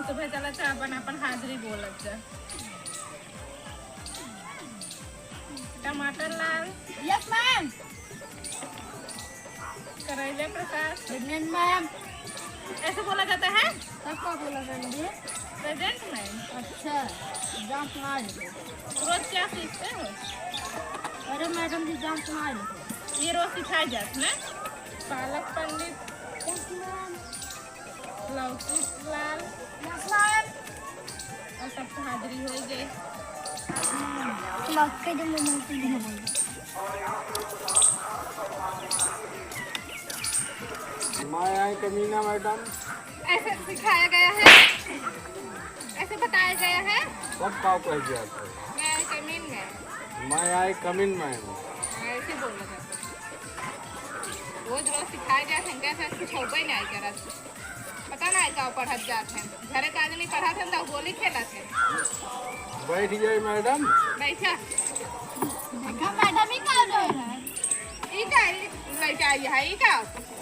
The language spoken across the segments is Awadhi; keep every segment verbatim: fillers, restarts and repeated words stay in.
सुबह चला था, अपन, अपन हाजिरी बोलत जा। टमाटर लाल। Yes, ma'am। करेले प्रसाद। Present, ma'am। ऐसे बोला जाता है? तब का बोला जाता है? Present, ma'am। अच्छा, एग्जाम सुना है। रोज क्या सीखते हो? अरे मैडम जी, एग्जाम सुना है। ये रोज सिखाए जाते हैं। पालक पंडित। Yes, ma'am। लौकी लाल। Yes, ma'am। और सबको हाजिरी हो गई। लौकी जो मम्मी की है। May I come in, madam? ऐसे सिखाया गया है, ऐसे बताया गया है। सब का कह दिया था? May I come in, ma'am? May I come in, ma'am? हाँ, ऐसे बोला जाता है। रोज रोज सिखाया जाता है, कैसे कुछ होबे नहीं करत। पता ना है का पढ़त जात है। घरे का आदमी पढ़त है तो गोली खेलत है। बैठ जाए मैडम। बैठा। देखा मैडम ही का दे है। ई का, ई लड़का आई है, ई का?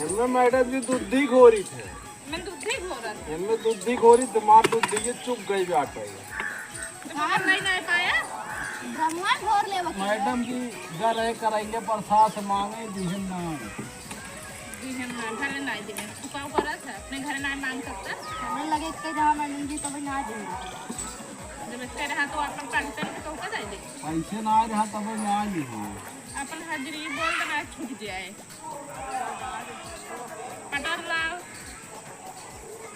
एमे मैडम जी दूधी घोरी थे। मैं दूधी घोरत है। एमे दूधी घोरी, तुम्हार दूधी ये चुप गई बाटे। तो पकड़ नहीं, नहीं पाया? ब्रह्मा घोर ले वकील। मैडम जी, जा रहे करेंगे प्रसाद मांगे, दिहन ना। दिहन ना, घरे ना दिहन। तू का करत है? अपने घरे ना मांग सकता? हमें लगे के जहाँ मैडम जी तब ना देंगे। जब इतने रहा तो अपन पंचर के तो का दे दे? पैसे ना रहा तब ना ली। अपन हाजिरी बोल देना छूट जाए। पटर लाओ।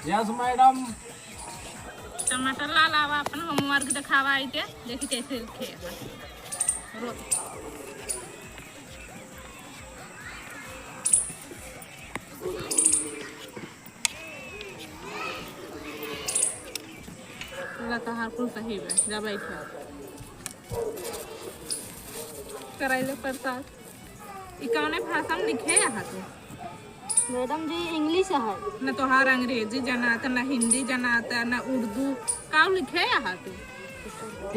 Yes, मैडम। टमाटर लाल, आवा अपन homework देखावा आई के, देखी कैसे लिखे है। रो। ला तोहार कुल सही बा, जा बैठा। करैले प्रसाद। ई कौने भाषा में लिखे यहाँ तू? मैडम जी, English है। न तोहार अंग्रेजी जनाता, न हिंदी जनाता, न उर्दू। का लिखे यहाँ तू?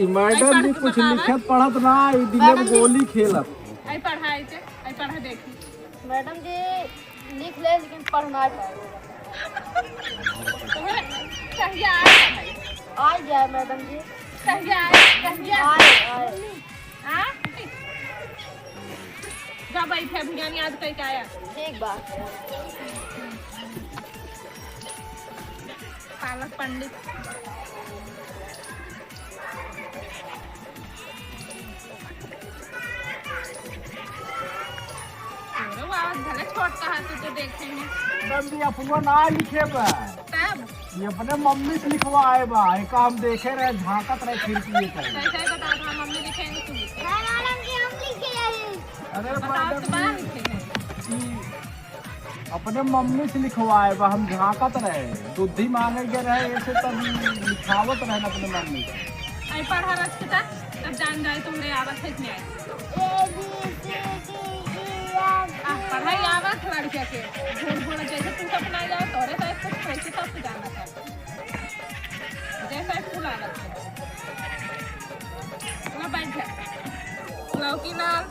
ई मैडम जी कुछ लिखत पढ़त ना, ई दिले में गोली खेलत। आई पढ़ाई के, आई पढ़ा देखी। मैडम जी, लिख ले, लेकिन पढ़ ना पाए। तुम्हें कहिया आए पढ़ाई? आ जाए मैडम जी। कहिया आए? कहिया? आए, आए। हाँ? जा बैठे, अभी ज्ञान याद करके आया। ठीक बा। पालक पंडित। अरे वाह, भले छोट कहा तू तो देखे में। बंदी अपनो ना लिखे बा। तब? ये अपने मम्मी से लिखवाए बा। एक हम देखे रहे, झांकत रहे खिड़की पर। सही सही बता दो, मम्मी लिखेंगे तू लिखे। हाँ, मैडम जी, हम लिखे हैं। अरे बताओ, मैडम तो बाहर जी, लिखे हैं। ई अपने मम्मी से लिखवाए बा, हम झांकत रहे, दूधी मांगे के रहे, ऐसे तब लिखावत रहे न अपने मम्मी से। आई पढ़ा रखता, तब जान जाए तुमरे आवत है कि नहीं। A, B, C, D, E, F, आ, G, पढ़ाई H। आवत लड़के के, झूठ बोला जैसे तू सपना जाओ, तोरे तो कुछ कैसे सब जाना था, जैसा स्कूल आवत है। चलो बैठ जा, लौकी लाल।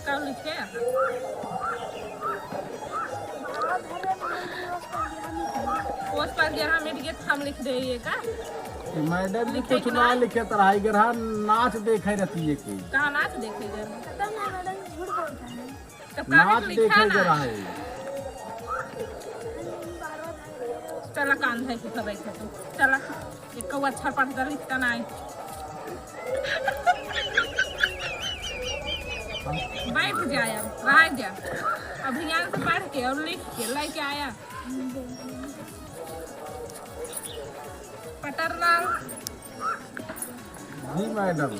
का लिखे? ओस पर गया हम इडियट हम लिख दे ये का? मैडम जी लिखे कुछ कि ना ना? लिखे, तोहरा ई गरहा नाच देखे रहती है कि? कहाँ नाच देखे गए? पता ना मैडम, झूठ बोलता है। तब काहे नाच के लिखा देखे ना? जरा है। चला कान धइ के बैठे तू। चला, एक अच्छा पढ़ता लिखता ना है। बैठ जाए अब, रह जा। अभियान से पढ़ के और लिख के लेके आया। पटरलाल। जी मैडम।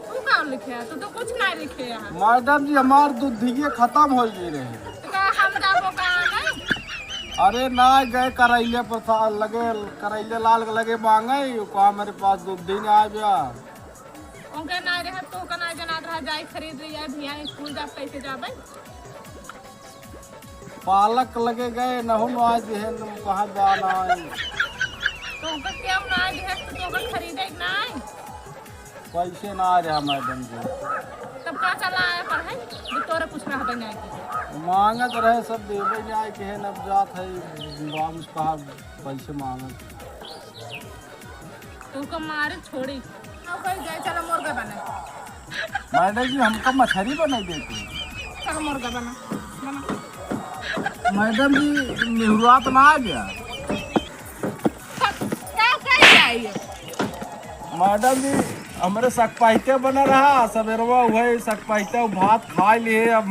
तू का लिखे है? तू तो कुछ ना लिखे है। मैडम जी, हमार दूधिये खतम होइ गई रहे। तो का हम जाबो का नहीं? अरे ना, गए करैले प्रसाद लगे, करैले लाल के लगे मांगे, वो कहा मेरे पास दूधी ना आ गया। उनके ना रहे, तो का ना जना रहा, जाए खरीद लिया, भिया स्कूल जा, कैसे जाबे? पालक लगे गए, नहु ना आज है, तुम कहाँ जाना है? तो ओकर क्यों ना आज है, तो ओकर खरीदे के ना है? पैसे ना आ रहा मैडम जी। अरे कुछ रहबे नहीं के। मांगत रहे, सब देबे नहीं के है, अब जात है, बाबूस कहा पैसे मांगत। तुमको मारे छोड़ी। अब कहीं जाए, चलो मुर्गा बना। मैडम जी, हमका मछरी बनाई देते। चलो मुर्गा बना, बना। मैडम जी, निहुरात ना आ गया। का, का, का चाहिए? मैडम जी, हमरे सकपाइते बना रहा, सबेरवा हुए सकपाइते भात खा लिए, अब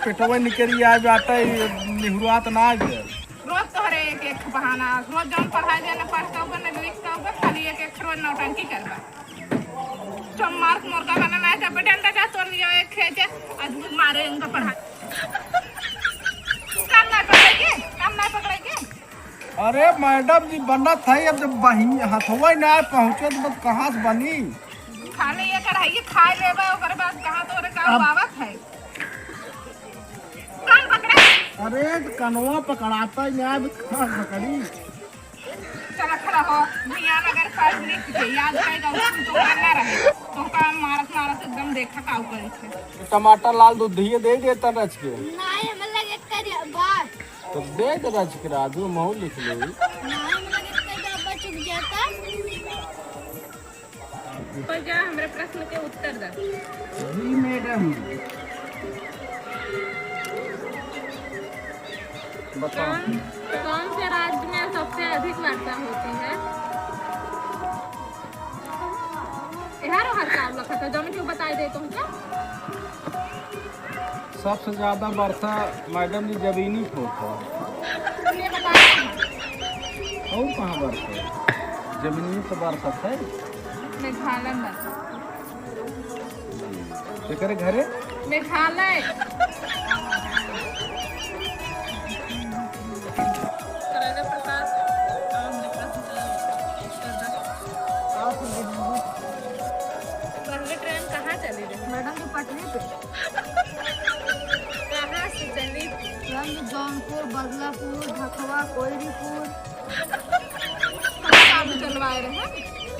पेटवा निकरी आ जाता है, निहुरात ना आ गया। रोज तोहरे एक एक बहाना, रोज जौन पढ़ाई जाए ना पढ़ के ऊपर ना लिख के ऊपर, खाली एक एक रोज नौटंकी करबा। चुप मार मुर्गा बना ना है, जब डंडा जा तोड़ लियो एक खेजे, आज मारे उनका पढ़ा। काम ना पकड़ेगी, काम ना पकड़ेगी। अरे मैडम जी, बनत है, अब जब बहिन हथवा ना पहुँचे तो बस कहाँ से बनी? खाली ये कढ़ाई खा लेबा, ओकर बाद कहाँ तोरे का अब आवत है? कान पकड़ा। अरे, तो कनवा पकड़ाता ही ना, अब कहाँ पकड़ी? चला खड़ा हो, ध्यान अगर पढ़ लिख के याद रहेगा, उसमें तो ना रहे। तो का मारत मारत एकदम देखा का ऊपर से। टमाटर लाल दूध दिए दे देता रच के। नहीं, हम लगे कर बार। तो दे दे रच के राजू, महू लिख ले। नहीं, हम लगे कर बार चुप जाता। पर जा, हमरे प्रश्न के उत्तर द। जी मैडम। बताओ। कौन, कौन से राज्य में सबसे अधिक वर्षा होती है? यार, हर काम लखा था, जौन क्यों बताई दे तुमसे? सबसे ज्यादा वर्षा मैडम जी जमीनी पे होता है। ये बताइए। और कहाँ वर्षा है? जमीनी तो वर्षा है। मेघालय में वर्षा। एकरे घरे? मेघालय। करेंगे प्रसाद। और हमने प्रश्न का उत्तर दे। पहले ट्रेन कहाँ चली रही? मैडम जी, पटरी पे। कहाँ से चली थी? मैम जी, जौनपुर, बदलापुर, भखवा, कोयलीपुर। कहाँ काम चलवाए रहे?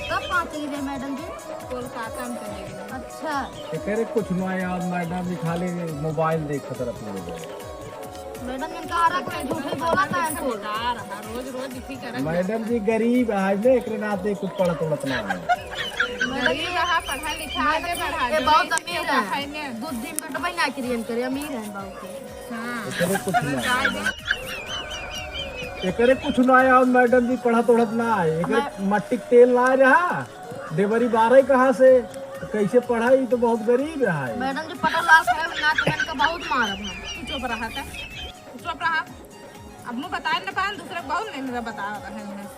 कब कहाँ चली रहे मैडम जी? कोलकाता में चली रहे। अच्छा। एकरे कुछ ना याद मैडम जी, खाली मोबाइल देखत रहती है। मैडम, इनका आ रहा कोई झूठे बोला था इनको। समझदार है, रोज रोज इसी तरह मैडम जी गरीब है, आज ले एकरे नाते कुछ पढ़त उड़त ना है। गरीब रहा, पढ़ा लिखा आगे बढ़ा ये दे, बहुत अमीर है। दो दिन में तो बना के रियन करे, अमीर है बहुत। हाँ। एकरे कुछ ना। एकरे कुछ ना आया, मैडम जी पढ़त उड़त ना आए। एकरे मैं मट्टी के तेल ना रहा, देवरी बारह कहाँ से? तो कैसे पढ़ाई? तो बहुत गरीब रहा है। मैडम जी पटल लाल खाए ना तो मैंने कहा बहुत मारब हम। तू चुप रहा था, तू चुप रहा। अब मुँह बताए न पाए, दूसरे बहुत नहीं मेरा बता रहे हैं।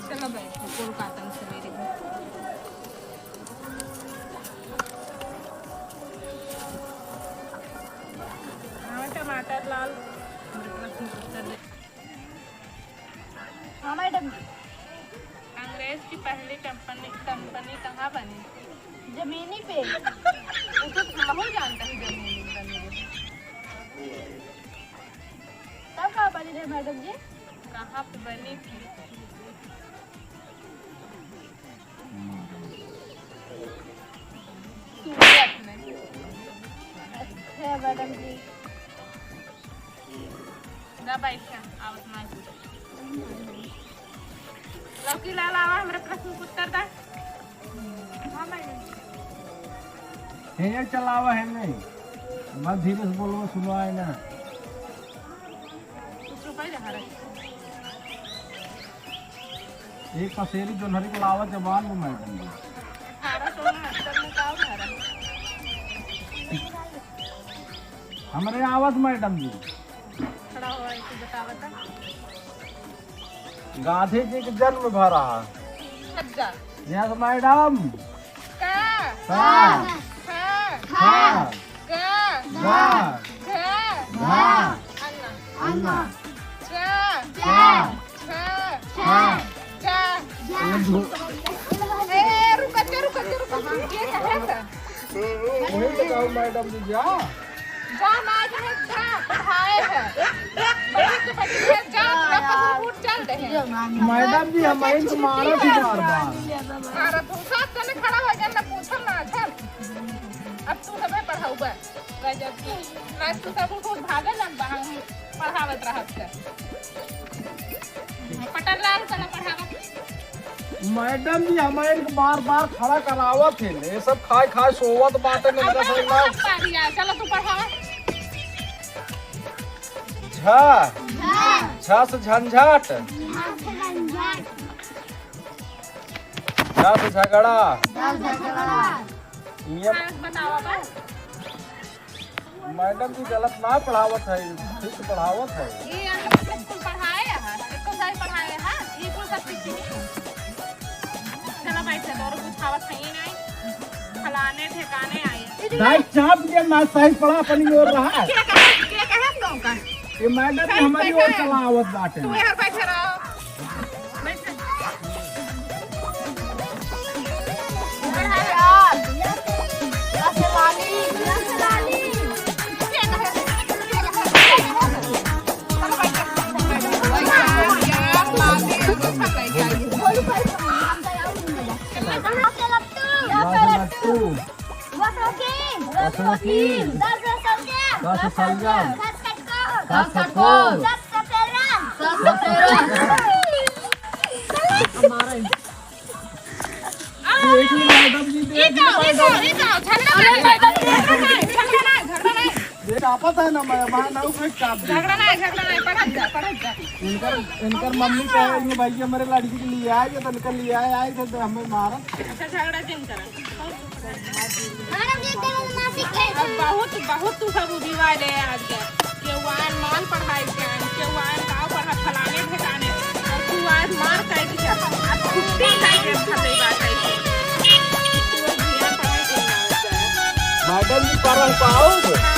चलो बैठो, कोलकाता में सवेरे। हाँ, टमाटर लाल। हाँ मैडम जी। अंग्रेज की पहली कंपनी, कंपनी कहाँ बनी? जमीनी पे। वो तो हम जानता है जमीनी पे बनी। तब कहाँ बनी रहे मैडम जी? कहाँ पे बनी थी? सूरत में। अच्छा मैडम जी। ना बैठा, आवत ना। लौकी लाल आवा, हमरे प्रश्न के उत्तर दा। हाँ मैडम। हेने चलावा है नहीं, बस धीरे से बोलो, सुनाए ना। कुछ रुपए जहाँ रखे। एक पसेरी जोन्हरी के लावा जवान वो मैडम जी। अठारह सौ उनहत्तर में का उधारा? हमरे आवत मैडम जी। खड़ा हो, ऐसे बतावा था। गांधी जी के जन्म भरा। सज्जा। Yes मैडम। का। का। खा। खा। गा। गा। घा। घा। अन्ना। अन्ना। चा। चा। छा। छा। जा। जा। ये धो- ए, ए, रुक, रुक, रुक, रुक। ये कहे था? वही बताओ मैडम जी, जा। जा, नाच में जा, पढ़ाए है। बैठ के बैठ के जा, पूरा पसंद उठ चल रहे हैं। मैडम जी, हम इनको मारत ही बार बार। मारत हो, साथ जने खड़ा हो गया ना, पूछो ना, चल। अब तू सबे पढ़ाउबा। गजब की। आज तू सब कुछ भागे लगबा, हम पढ़ावत रहत से। पटर लाल चला पढ़ावा। मैडम जी, हमें इनके बार बार खड़ा करावत है, ये सब खाए खाए सोवत बाटे, नहीं तो सही ना। चलो तू पढ़ावा। झ। झ से झंझट। झ से झगड़ा। ये मैडम जी गलत ना पढ़ावत है, ठीक पढ़ावत है। ये हम लोग कुल पढ़ाए हैं, इसको सही पढ़ाए हैं, ये कुल सब सीखी। चला बैठे, तोर बुझावत है ही नहीं, फलाने ठिकाने आए। दाई चाप के ना सही पढ़ा अपनी ओर रहा। के कहे, के कहे तो का? ये मैडम जी हमारी ओर चला आवत बाटे। तू यहाँ बैठे रहो। वसवकील। वसवकील। दस सलजम। दस सलजम। दस खटकोर। दस सपेरन। दस सपेरन। एक मिनट मैडम जी, ये का, ये का, ये का, झगड़ा नहीं, झगड़ा नहीं, झगड़ा नहीं, झगड़ा नहीं। ये चापत है ना, मैं वहाँ ना उठे चाप दे। झगड़ा नहीं, झगड़ा नहीं, पढ़त जा, पढ़त जा। इनकर, इनकर मम्मी कहे, "इनके भाई के हमारे लड़की के लिए आए, ये तो इनके लिए आए, आए थे तो हमें मारा।" अच्छा, झगड़ा जिन करा। अब बहुत, बहुत तू सब उधिवा ले आज के। केहू आए माल पढ़ाई के, केहू आए गाँव पढ़ा फलाने ठिकाने, और तू आज मार काहे के चल? आज छुट्टी काहे के खतई बा काहे के? तू अब बिना पढ़ाई के ना हो जाए। मैडम जी, पढ़ पाओ?